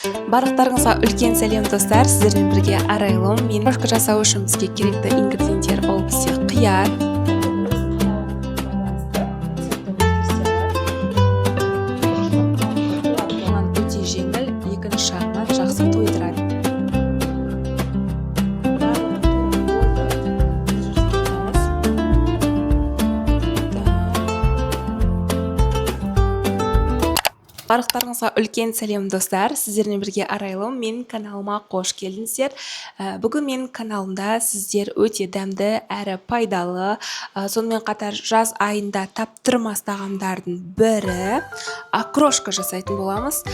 Барлықтарыңызға үлкен сәлем, достар! Сіздермен бірге Арайлым. Мен окрошка жасау үшін бізге керекті ингредиенттер: ол бізде қияр, өте жеңіл, екінші жағынан жақсы тойдырады. Барлықтарыңызға үлкен сәлем, достар! Сіздермен бірге Арайлым. Менің каналыма қош келдіңіздер. Бүгін менің каналымда сіздер өте дәмді әрі пайдалы, сонымен қатар жаз айында таптырмас тағамдардың бірі окрошка жасайтын боламыз.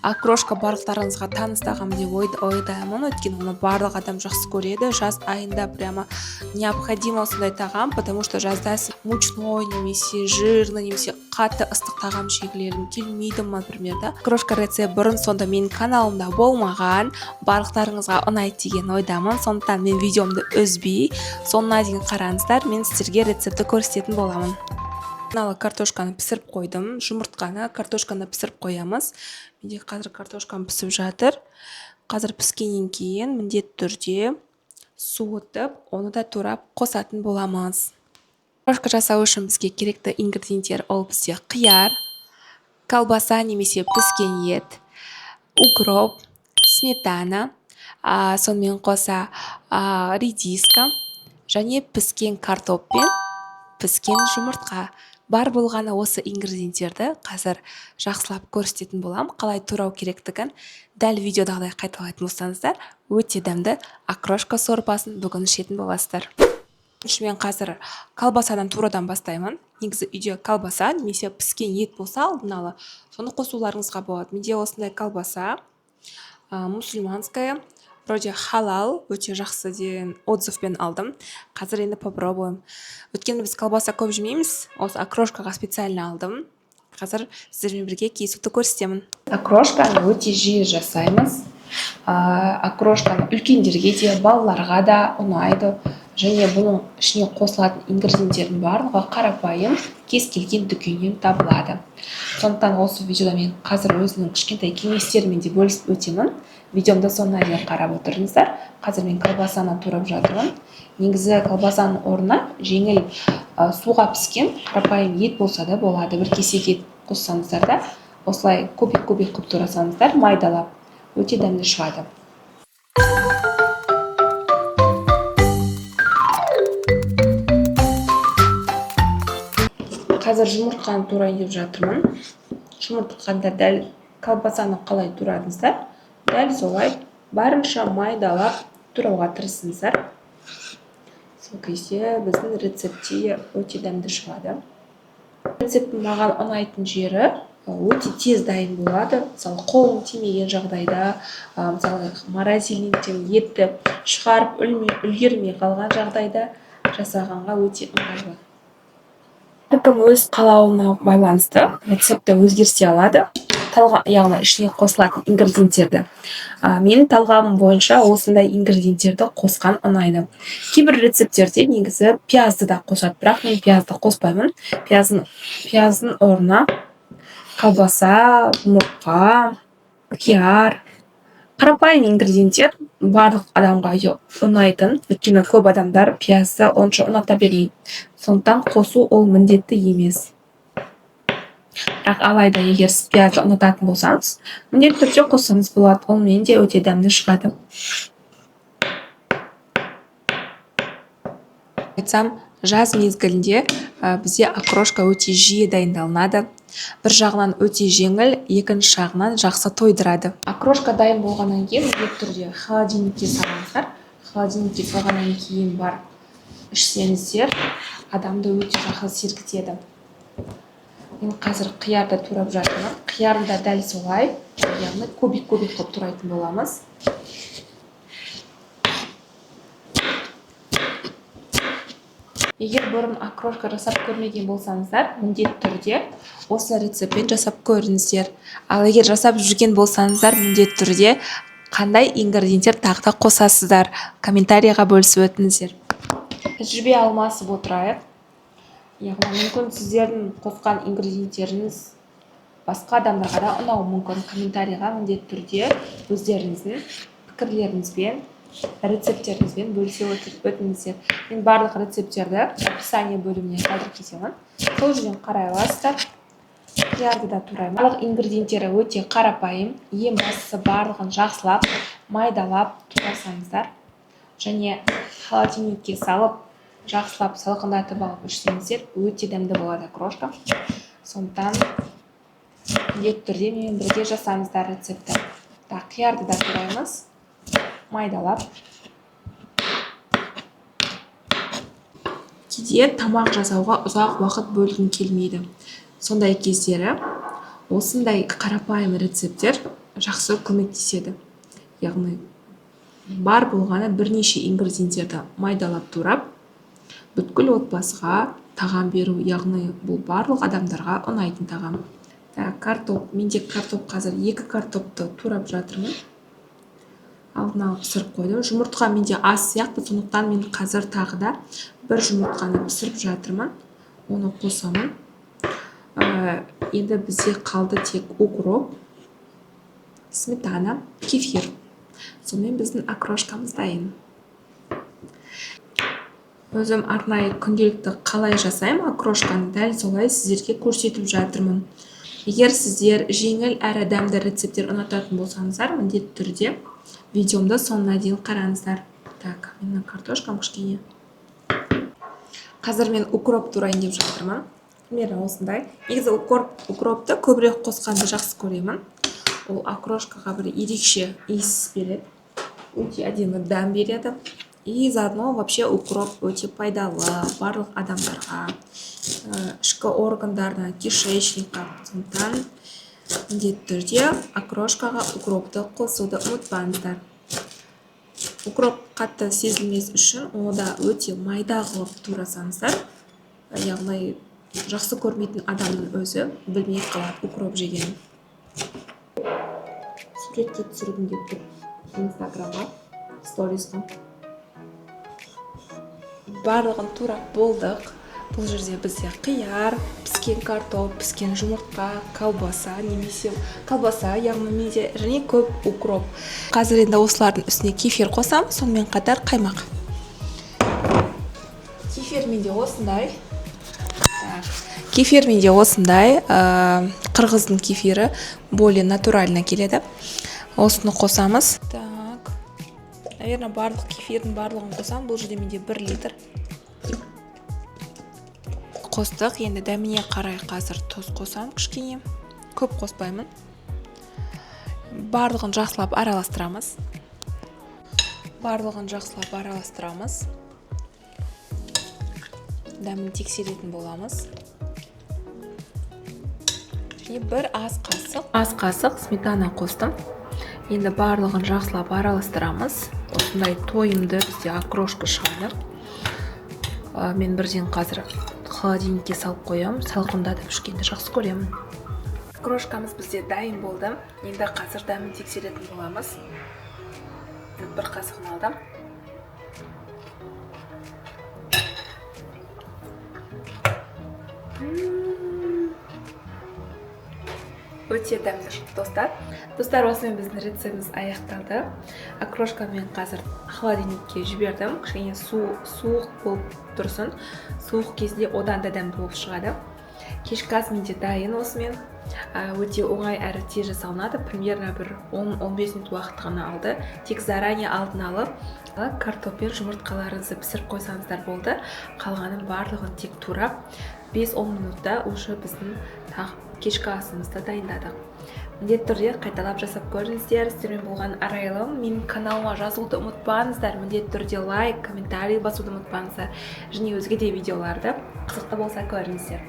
Окрошка барлықтарыңызға таныс тағам деп ойдамын, өйткені оны барлық адам жақсы көреді. Жаз айында прямо необходимо осындай тағам, потому что жазда мучной немесе жирный немесе қатты ыстық тағам жегілерің келмейді, например, да. Окрошка рецепт бұрын сонда менің каналымда болмаған, барлықтарыңызға ұнайды деген ойдамын. Сондықтан мен видеомды үзбей соңына дейін қараңыздар, мен сіздерге рецептті көрсететін боламын. Мыналы картошканы пісіріп қойдым, жұмыртқаны, картошканы пісіріп қоямыз. Менде қазір картошкам пісіп жатыр. Қазір піскеннен кейін міндетті түрде суытып, оны да турап қосатын боламыз. Окрошка жасау үшін бізге керекті ингредиенттер: ол бізде қияр, колбаса немесе піскен ет, укроп, сметана, сонымен қоса редиска және піскен картоп пен піскен жұмыртқа. Бар болғаны осы ингредиенттерді қазір жақсылап көрсететін боламын, қалай турау керектігін. Дәл видеодағыдай қайталайтын болсаңыздар, өте дәмді окрошка сорпасын бүгін ішетін боласыздар. Мен қазір колбасадан турадан бастаймын. Негізі үйде колбаса немесе піскен ет болса, алдын ала соны қосуларыңызға болады. Менде осындай колбаса, мусульманская, вроде халал, өте жақсы деген отзывпен алдым. Қазір енді попробуем, өйткені біз колбаса көп жемейміз. Осы окрошкаға специально алдым. Қазір сіздермен бірге кесуді көрсетемін. Окрошканы өте жиі жасаймыз. Окрошканы үлкендерге де, балаларға да ұнайды және бұның ішіне қосылатын ингредиенттердің барлығы қарапайым, кез келген дүкеннен табылады. Сондықтан осы видеода мен қазір өзімнің кішкентай кеңестеріммен де бөлісіп өтемін. Видеомды соңына дейін қарап отырыңыздар. Қазір мен колбасаны турап жатырмын. Негізі колбасаның орнына жеңіл, суға піскен қарапайым ет болса да болады. Бір кесек ет қоссаңыздар да, осылай кубик кубик қылып турасаңыздар, майдалап, өте дәмді шығады. Қазір жұмыртқаны турайын деп жатырмын. Жұмыртқаны да дәл колбасаны қалай турадыңыздар, дәл солай барынша майдалап турауға тырысыңыздар. Сол кезде біздің рецептте өте дәмді шығады. Рецепттің маған ұнайтын жері: өте тез дайын болады. Мысалы, қолың тимеген жағдайда, мысалы, морозильниктен етті шығарып үлгермей қалған жағдайда жасағанға өте ыңғайлы. Әркім өз қалауына байланысты рецептті өзгерте алады, яғни ішіне қосылатын ингредиенттерді. Менің талғамым бойынша осындай ингредиенттерді қосқан ұнайды. Кейбір рецепттерде негізі пиязды да қосады, бірақ мен пиязды қоспаймын. Пияздың орнына колбаса, жұмыртқа, қияр, қарапайым ингредиенттер, барлық адамға ұнайтын, өйткені көп адамдар пиязды онша ұната бермейді. Сондықтан қосу ол міндетті емес, бірақ алайда егер сіз пиязды ұнататын болсаңыз, міндетті түрде қоссаңыз болады, онымен де өте дәмді шығады. Айтсам, жаз мезгілінде бізде окрошка өте жиі дайындалынады. Бір жағынан өте жеңіл, екінші жағынан жақсы тойдырады. Окрошка дайын болғаннан кейін міндетті түрде холодильникке салыңыздар. Холодильникке салғаннан кейін барып ішсеңіздер, адамды өте жақсы сергітеді. Мен қазір қиярды турап жатырмын. Қиярды да дәл солай, яғни кубик кубик қылып турайтын боламыз. Егер бұрын окрошка жасап көрмеген болсаңыздар, міндетті түрде осы рецептпен жасап көріңіздер. Ал егер жасап жүрген болсаңыздар, міндетті түрде қандай ингредиенттер тағы да қосасыздар, комментарийға бөлісіп өтіңіздер. Тәжірибе алмасып отырайық. Яғни мүмкін сіздердің қосқан ингредиенттеріңіз Басқа адамдарға да ұнауы мүмкін. Комментарийға міндетті түрде өздеріңіздің пікірлеріңізбен, рецепттеріңізбен бөлісе өтіңіздер. Мен барлық рецепттерді описание бөліміне қалдырып кетемін. Сол жерден қарай аласыздар. Қиярды да тураймын. Барлық ингредиенттері өте қарапайым. Ең бастысы барлығын жақсылап майдалап турасаңыздар және холодильникке салып жақсылап салқындатып алып ішсеңіздер, өте дәмді болады окрошка. Сондықтан міндетті түрде менімен бірге жасаңыздар рецептті. Так, қиярды да тураймыз майдалап. Кейде тамақ жасауға ұзақ уақыт бөлгім келмейді. Сондай кездері осындай қарапайым рецепттер жақсы көмектеседі. Яғни бар болғаны бірнеше ингредиенттерді майдалап турап, бүткіл отбасыға тағам беру, яғни бұл барлық адамдарға ұнайтын тағам. Так, картоп, менде картоп қазір 2 картопты турап жатырмын. Алдын ала пісіріп қойдым. Жұмыртқа менде аз сияқты, сондықтан мен қазір тағы да бір жұмыртқаны пісіріп жатырмын. Оны қосамын. Енді бізде қалды тек укроп, сметана, кефир. Сонымен біздің окрошкамыз дайын. Өзім арнайы күнделікті қалай жасаймын окрошканы, дәл солай сіздерге көрсетіп жатырмын. Егер сіздер жеңіл әрі дәмді рецепттер ұнататын болсаңыздар, міндетті түрде видеомды соңына дейін қараңыздар. Так, менің картошкам кішкене. Қазір мен укроп турайын деп жатырмын. Примерно осындай. Негізі укропты көбірек қосқанды жақсы көремін. Ол окрошкаға бір ерекше иіс береді. Өте әдемі дәм береді. И заодно вообще укроп өте пайдалы барлық адамдарға, ішкі органдарына, кишечникқа. Сондықтан міндетті түрде окрошкаға укропты қосуды ұмытпаңыздар. Укроп қатты сезілмес үшін оны да өте майда қылып турасаңыздар, яғни жақсы көрмейтін адамның өзі білмей қалады укроп жегенін. Суретке түсіргім келіп тұр Инстаграмға, сторисқа. Барлығын турап болдық. Бұл жерде бізде қияр, піскен картоп, піскен жұмыртқа, колбаса немесе колбаса, яғни менде және көп укроп. Қазір енді осылардың үстіне кефир қосамын, сонымен қатар қаймақ. Кефир менде осындай. Так. Кефир менде осындай, қырғыздың кефирі более натурально келеді. Осыны қосамыз. Так. Наверное, барлық кефирдің барлығын қосамын. Бұл жерде менде 1 литр. Қостық. Енді дәміне қарай қазір тұз қосамын кішкене. Көп қоспаймын. Барлығын жақсылап араластырамыз. Барлығын жақсылап араластырамыз. Дәмін тексеретін боламыз. Және бір аз қасық сметана қостым. Енді барлығын жақсылап араластырамыз. Осындай тойымды бізде окрошка шығады. Мен бірден қазір холодильникке салып қоямын, салқындатып ішкенді жақсы көремін. Окрошкамыз бізде дайын болды. Енді қазір дәмін тексеретін боламыз. Бір қасығын алдым. Өте дәмді шықты, достар. Достар, осымен біздің рецептіміз аяқталды. Окрошканы мен қазір холодильникке жібердім. Кішкене суық болып тұрсын. Суық кезінде одан да дәмді болып шығады. Кешкі ас менде дайын осымен. Өте оңай әрі тез жасалынады. Примерно бір 10-15 минут уақыт ғана алды. Тек заранее алдын алып картоп пен жұмыртқаларыңызды пісіріп қойсаңыздар болды. Қалғанын барлығын тек турап 5-10 минутта уже біздің кешкі асымызды дайындадық. Міндетті түрде қайталап жасап көріңіздер. Сіздермен болған Арайлым. Менің каналыма жазылуды ұмытпаңыздар. Міндетті түрде лайк, комментарий басуды ұмытпаңыздар. Және өзге де видеоларды қызықты болса көріңіздер.